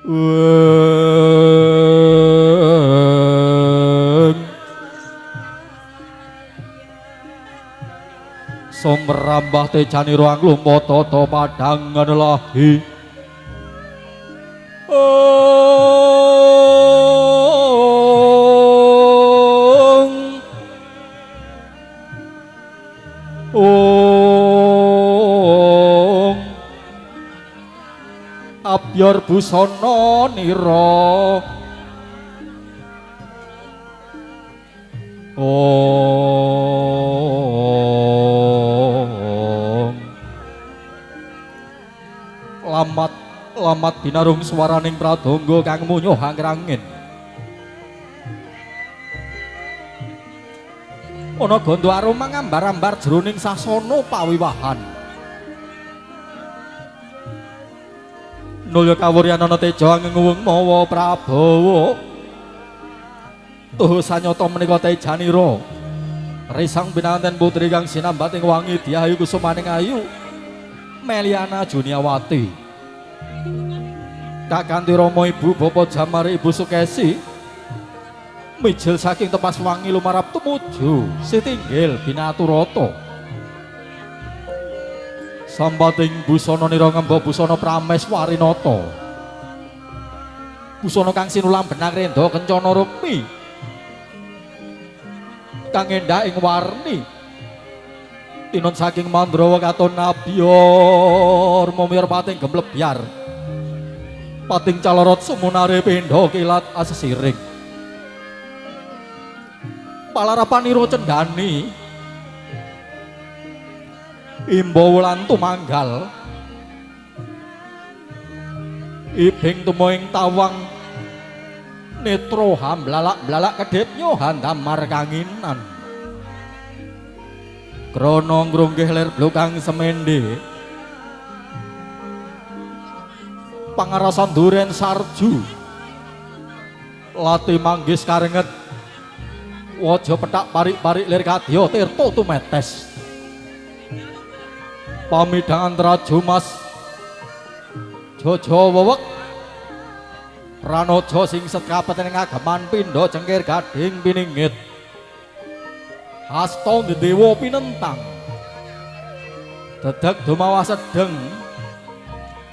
Weng Somrambah tejanira anglumpa tata padhang lahi. Ong Ong Abyor busana nira. Ong Lamat lamat binarung swaraning pradangga kang munyuh angrangin. Ana gandha aroma ngambar-ambar jroning sasana pawiwahan. Nulya kawuryan ana teja angenguwung mawa prabawa. Tuhu sanyata menika tejanira risang pinanten putri kang sinambat ing wangi diayu kusumaning ayu Meliana Juniawati. Kakanthi rama ibu bapa Jamari ibu Sukesi mijil saking tepas wangi lumarap tumuju sitinggil binaturata. Sambating busana nira ngemba busana Prameswarinata. Busana kang sinulam benang rendha kencana rukmi kang endah ing warni. Tinun saking Mandrawa katon nabyor mumir pating gemlebyar. Pating calorot sumunare pindha kilat asesiring. Palarapanira cendhani imba wulan tumanggal. Ibing tumoing tawang netra hamlalak-blalak kedhip nyohan damar kanginan. Krana ngrunggih lir blukang semende pangarasan duren sarju lati manggis karenget waja pethak parik-parik lir kadya tirta tumetes. Pamidhangan traju mas jojo wewek pranaja sing sekapeten ing ageman pindha cengkir gading piningit. Hasta dewa pinentang dedeg dumawa sedeng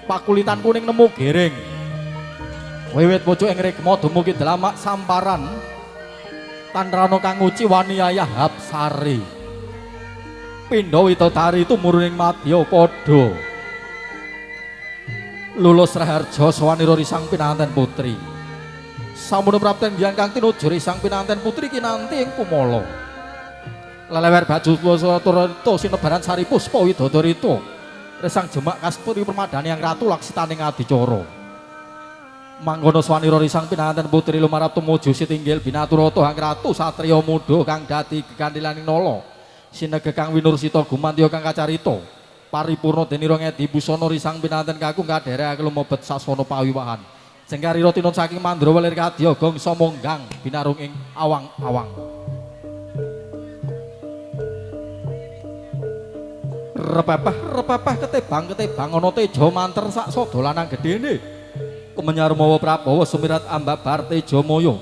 pakulitan kuning nemu giring. Wiwit pucuk ing rikma dumugi dlamak samparan tanrana kang nguci wani ayah Hapsari. Pindha widodari tumurun ing madya padha lulus raharja sawanira risang pinanten putri. Sampun prapten biang kang tinuju risang pinanten putri kinanti ing kumala. Lelewer baju turta sinebaran sari puspa widodarita resang jemak kasturi permadani yang ratu laksitaning adicara. Mangkono swanira risang pinanten putri lumarap tumuju sitinggil binaturata hang ratu satriya muda kang dadi gegantilaning nala sinege kang winursita gumantya kang kacarita paripurna denira ngedi busana risang pinanten kakung kadherekake lumebet sasana pawiwahan. Jengkarira tinun saking Mandrawa lir kadya gongsa monggang binarung ing awang-awang. Repepeh repepeh ketebang-ketebang ana teja manter sak sada lanang gedene. Kemenyar mawa prabawa sumirat ambabar teja maya.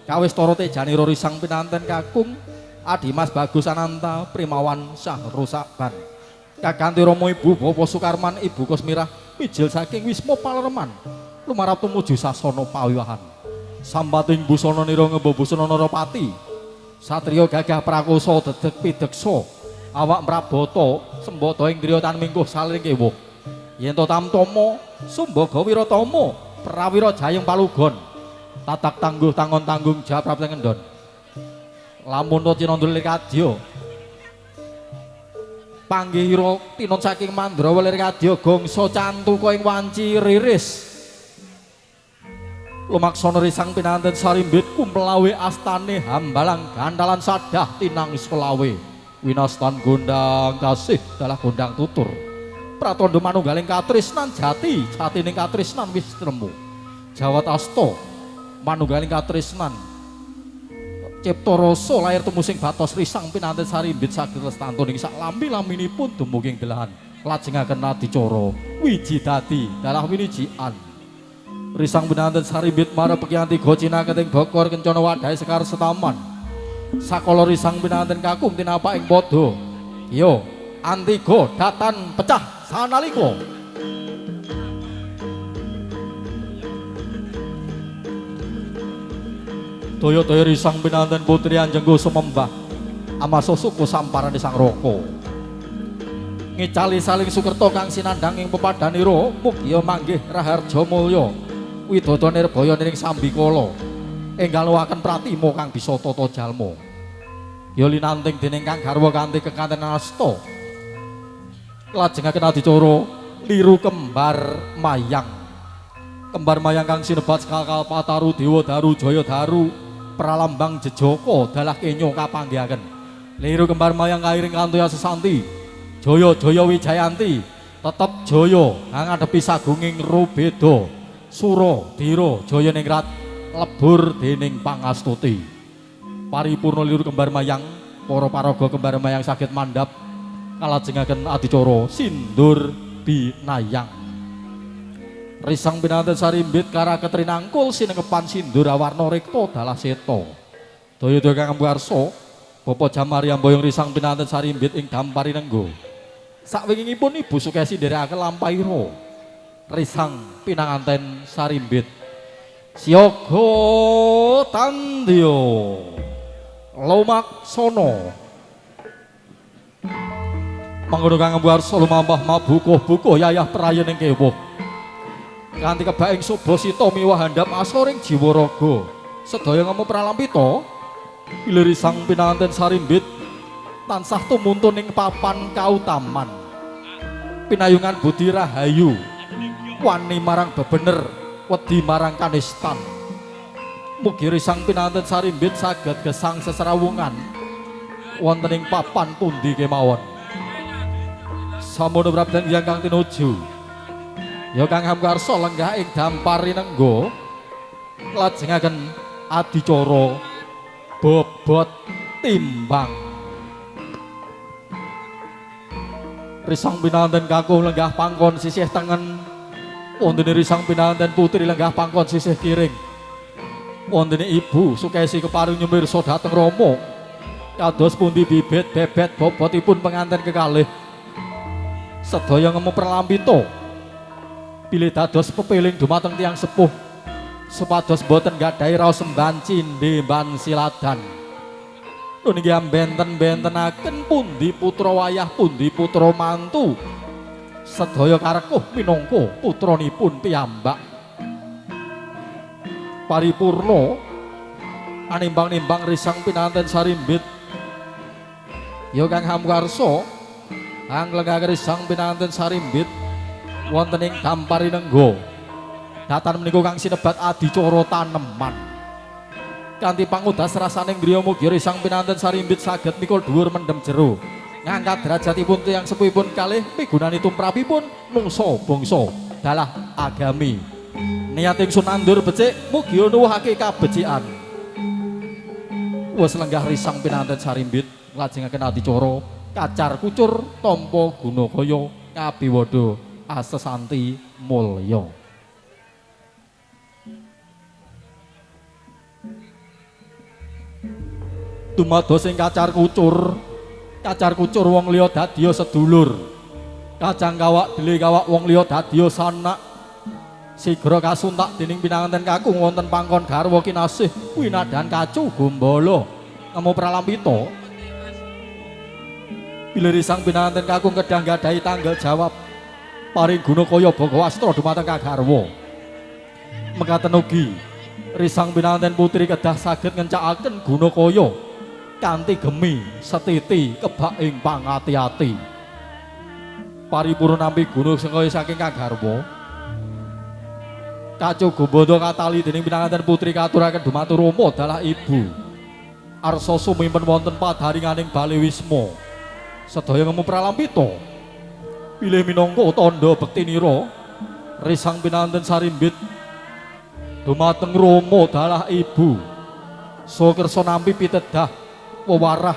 Kawistara tejanira risang pinanten kakung Adimas Bagus Ananta Primawan Sahrusakban. Kakanthi rama ibu bapa Sukarman ibu Kosmirah mijil saking Wisma Palereman lumarap tumuju sasana pawiwahan. Sambating busana nira ngemba busana Narapati. Satriya gagah prakosa dedeg pideksa. Awak mrabata sembata ing griya tan mingkuh saling kewuh. Yen to tamtama sumbaga wiratama prawira jayeng palugon. Tatak tangguh tangon tanggung jawab prapte ngendon. Lamun to cinandul kadya panggihira tinun saking Mandrawa lir kadya gongsa cantuka ing wanci riris. Lumaksana risang pinanten sarimbit kumlawe astane hambalang gantalan sadah tinang selawe. Winastan gondang kasih dalah gondang tutur. Pratandha manunggaling katresnan jati, jatining katresnan wis tremu. Jawat asta manunggaling katresnan. Cipta rasa lahir tumusing batos risang pinanten sarimbit saged lestantun ing sak lami-laminipun dumugi ing delahan. Lajengaken adicara wiji dadi dalah winijian. Risang pinanten sarimbit marep Antiga cinaketing bokor kencana wadhahe sekar setaman. Sakala risang pinanten kakung tinapak ing padha. Ya, Antiga datan pecah sanalika. Daya-daya risang pinanten putri Anjenggo sumembah amaso suku samparane Sang Raka. Ngicali saling sukerta kang sinandhang ing pepadhanira mugia manggih raharja mulya. Widodo nirbaya ning sambikala enggal luwaken pratima kang bisa tata jalma. Ya linanting dening kang garwa kanthi kekanten asta. Lajengaken adicara liru kembar mayang. Kembar mayang kang sinebat Sekal Pataru Dewa Daru Jaya Daru pralambang jejaka dalah kenya kapanggihaken. Liru kembar mayang kairing kantoya sesanti Jaya Jaya Wijayanti tetep jaya ngadepi sagunging rubeda. Sura Dira Jayaningrat lebur dening pangastuti. Paripurna liru kembar mayang, para paraga kembar mayang saged mandhap kalajengaken adicara sindur binayang. Risang pinanten sarimbit karaket rinangkul sinengepan sindur awarna rekta dalah seta. Daya-daya kang ambukarsa, Bapak Jamari amboyong risang pinanten sarimbit ing damparinenggo. Sakwingingipun Ibu Sukesi nderekaken lampahira. Risang pinanganten sarimbit siaga tandya lumaksana mangkono kang ambukarsa lumampah mabukuh-bukuh yayah prayening kewuh kanthi kebak ing subasita miwah handhap asoring jiwa raga sedaya ngemu pralampita bilih risang pinanganten sarimbit tansah tumuntun ing papan kautaman pinayungan budi rahayu wani marang bebener wedi marang kanistan. Mugi risang pinanten sarimbit saged gesang seserawungan wonten ing papan pundi kemawon. Samono prabden yang kang tinuju ya kang hamkarsa lenggah ing damparinengga lajengaken adicara bobot timbang. Risang pinanten kakung lenggah pangkon sisih tengen, wontene risang pinanten putri lenggah pangkon sisih kiring, wontene ibu Sukesi kepareng nyumirsa dhateng Rama kados pundi bibit bebet bobotipun penganten kekalih. Sedaya ngemu perlampita bilih dados pepiling dumateng tiyang sepuh supados boten gadhahi raos semban cindhe mban siladan. Nun inggih benten-bentenaken pundi putra wayah pundi putra mantu sedaya karekuh minangka putranipun piyambak. Paripurna animbang-nimbang risang pinanten sarimbit ya kang hamkarsa anglenggah risang pinanten sarimbit wonten ing damparinengga. Datan menika kang sinebat adicara taneman kanthi pangudas rasaning griya mugi risang pinanten sarimbit saged mikul dhuwur mendem jero ngangkat derajatipun tiyang sepuhipun kalih migunani tumrapipun mungsa bangsa dalah agami. Niat ingsun nandur becik mugi nuwuhake kabecikan. Wis lenggah risang pinanten sarimbit nglajengaken adicara kacar kucur tampa guna kaya kabiwada asesanti mulya. Dumados sing kacar kucur wong liya dadiya sedulur, kacang kawak dele kawak wong liya dadiya sanak. Sigra kasuntak dening pinanganten kakung wonten pangkon garwa kinasih winadhan kacu gombala ngemu pralampita. Bilih risang pinanganten kakung kedah nggadahi tanggal jawab paring guna kaya bhagawastra dumateng kagarwa. Mekaten ugi risang pinanganten putri kedah saged ngencakaken guna kaya kanthi gemi setiti kebak ing pangati-ati. Paripurna nampi guna sengkaya saking kagarwa. Kacu gombala katali dening pinanganten putri katuraken dumateng Rama dalah ibu. Arsa sumimpen wonten padaringaning bale wisma. Sedaya ngemu pralampita bilih minangka tandha bektinira risang pinanganten sarimbit dumateng Rama dalah ibu. Saha kersa nampi pitedah wewarah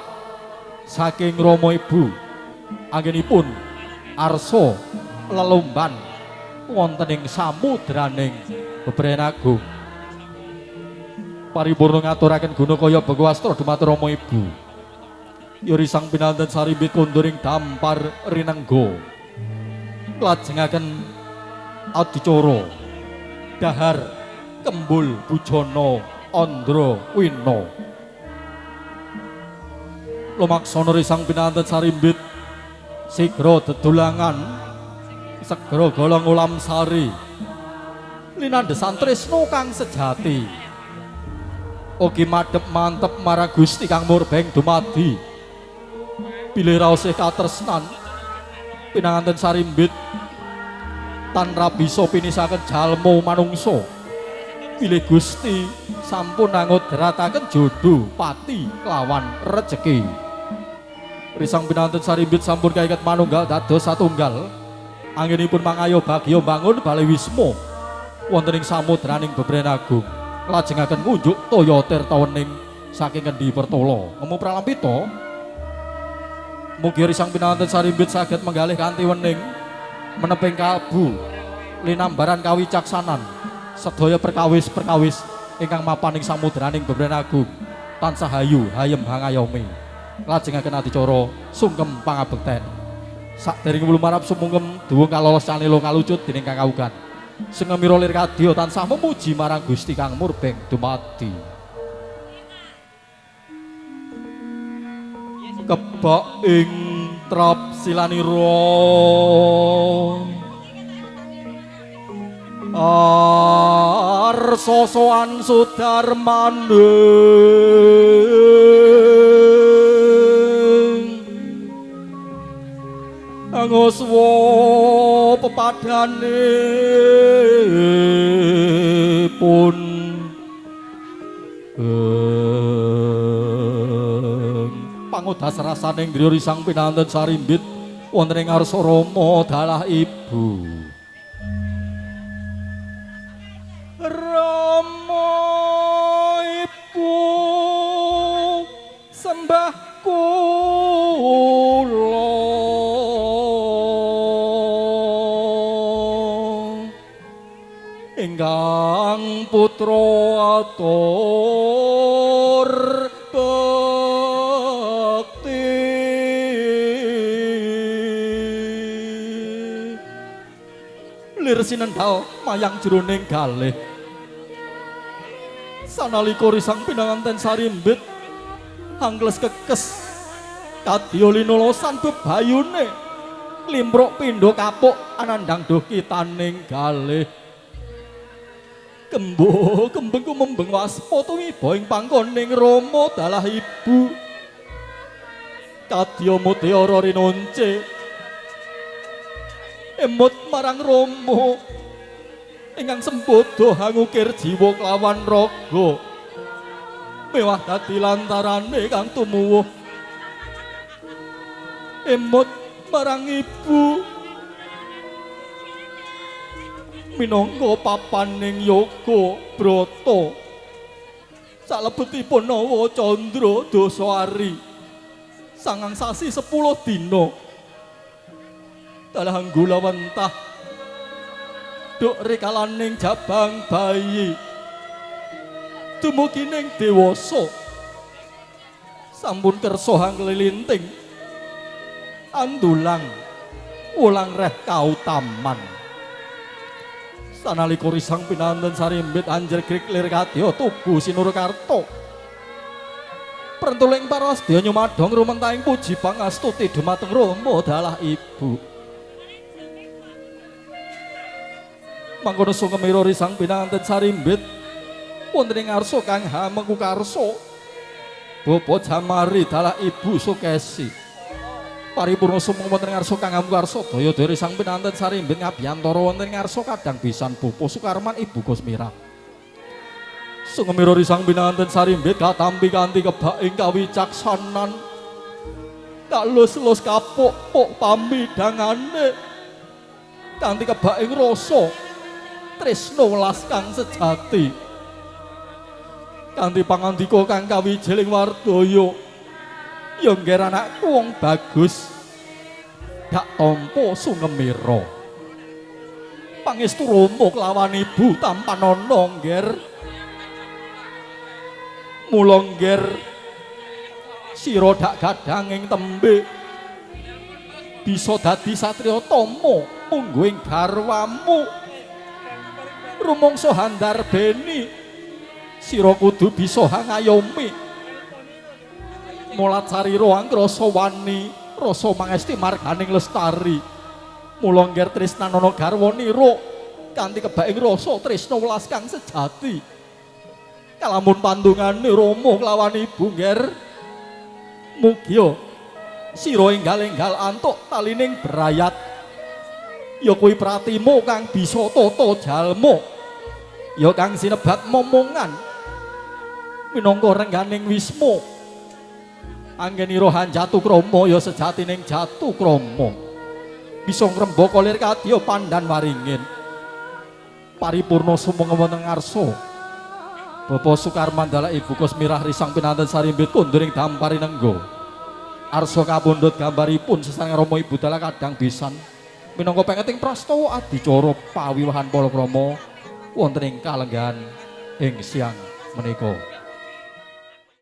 saking Rama ibu anggenipun arsa lelumban wonten ing samudraning Bebren Agung. Paripurna ngaturaken guna kaya bagwastra dumateng Rama Ibu. Yuri sang pinanten sarimbit konduring dampar rinenggo. Lajengaken adicara dahar kembul bujana andra wina. Lumaksana risang pinanten sarimbit sigra dedulangan segera golong ulam sari linandhesan tresna kang sejati. Ugi madhep mantep marang Gusti kang murbeng dumadi. Bilih raosih katresnan pinanganten sarimbit tan rabisa pinisaken jalma manungsa. Bilih Gusti sampun angodrataken jodho pati kelawan rejeki. Risang pinanten sarimbit sampun kaiket manunggal dados satunggal. Anggenipun mangayo bagya mbangun balai wisma wonten ing samudraning Bebren Agung. Lajengaken ngunjuk toya tirta wening saking Kendi Pertolo. Ngemu pralampita mugi risang pinanten sarimbit saged menggalih kanthi wening meneping kalbu linambaran kawicaksanan sedaya perkawis-perkawis ingkang mapan ing samudraning Bebren Agung tansah hayu hayem hangayomi. Lajengaken adicara sungkem pangabekten. Sakderenge lumarap sumungkem duwung kalolos canelo kalucut dening Kang Kaugan. Sengemira lir kadya tansah memuji marang Gusti kang murbeng dumadi. Kebak ing trap silanira arsa sowan sudarmane angoswa pepadane pun pangodas rasaning griya risang pinanten sarimbit wonten ing ngarsa Rama dalah Ibu. Rama Ibu sembah kula ingkang putra atur bekti lir sinendal mayang jroning galih sanalika risang pinanganten sarimbit angles kekes kadya linolosan bebayune limruk pindha kapuk anandhang duh kitaning galih. Kembo kembeng kumembeng waspa tumiba ing pangkoning Rama dalah Ibu kadya mutiara rinonce emut marang Rama ingkang sembodo hangukir jiwa kelawan raga mewah dadi lantarane kang tumuwuh emut marang Ibu minangka papaning yoga brata salebetipun Nawa Candra Dasari 9 sasi 10 dina dalah anggula wentah duk rikalaning jabang bayi dumugi ning dewasa sampun kersa hanglilinting andulang wulang reh kautaman. Sanalika risang pinanten sarimbit anjregrik lir kadya tugu Sinurkarta prentuling parasdya nyumadhong rumentahing puji pangastuti dumateng Rama dalah Ibu. Mangkono sungkemira risang pinanten sarimbit wonten ing ngarsa Kang Hamengku Karsa Bapa Jamari dalah Ibu Sukesi. Paripurna sumeng wonten ngarsa Kang Hamengku Karsa daya daya risang pinanten sarimbit ngabiyantara wonten ngarsa kadang bisan Bapa Sukarman Ibu Gosmira. Sungemira risang pinanten sarimbit katampi kanthi kebak ing kawicaksanan kalus-lus kapuk-puk pamidhangane kanthi kebak ing rasa tresna welas kang sejati kanthi pangandika kang kawijiling wardaya ya ngger anakku wong bagus dak tampa sungemira. Pangestu Rama kelawan ibu tampanana, Ngger. Mula Ngger, sira dak gadang ing tembe bisa dadi satriya tama mungguh ing garwamu. Rumangsa handarbeni sira kudu bisa ngayomi. Mulat sarira angkrasa wani rasa mangesti marganing lestari. Mula Ngger, tresnanana garwanira kanthi kebaking rasa tresna welas kang sejati. Kalamun pandungane Rama kelawan ibu, Ngger, mugia sira enggal-enggal antuk talining brayat, ya kuwi pratimu kang bisa tata jalma, ya kang sinebat momongan minangka rengganing wisma. Anggenira hanjatu krama ya sejatining jatu krama, bisa ngrembaka lir kadya pandan waringin. Paripurna sumangga wonten ngarsa Bapak Sukarman dalah Ibu Kosmirah Risang pinanten sarimbit kondur ing dampari nenggo. Arsa kapundhut gambaripun sesarengan Rama Ibu dalah kadang bisan minangka pengeting prastawa adicara pawiwahan palakrama wonten ing kalenggahan ing siang menika.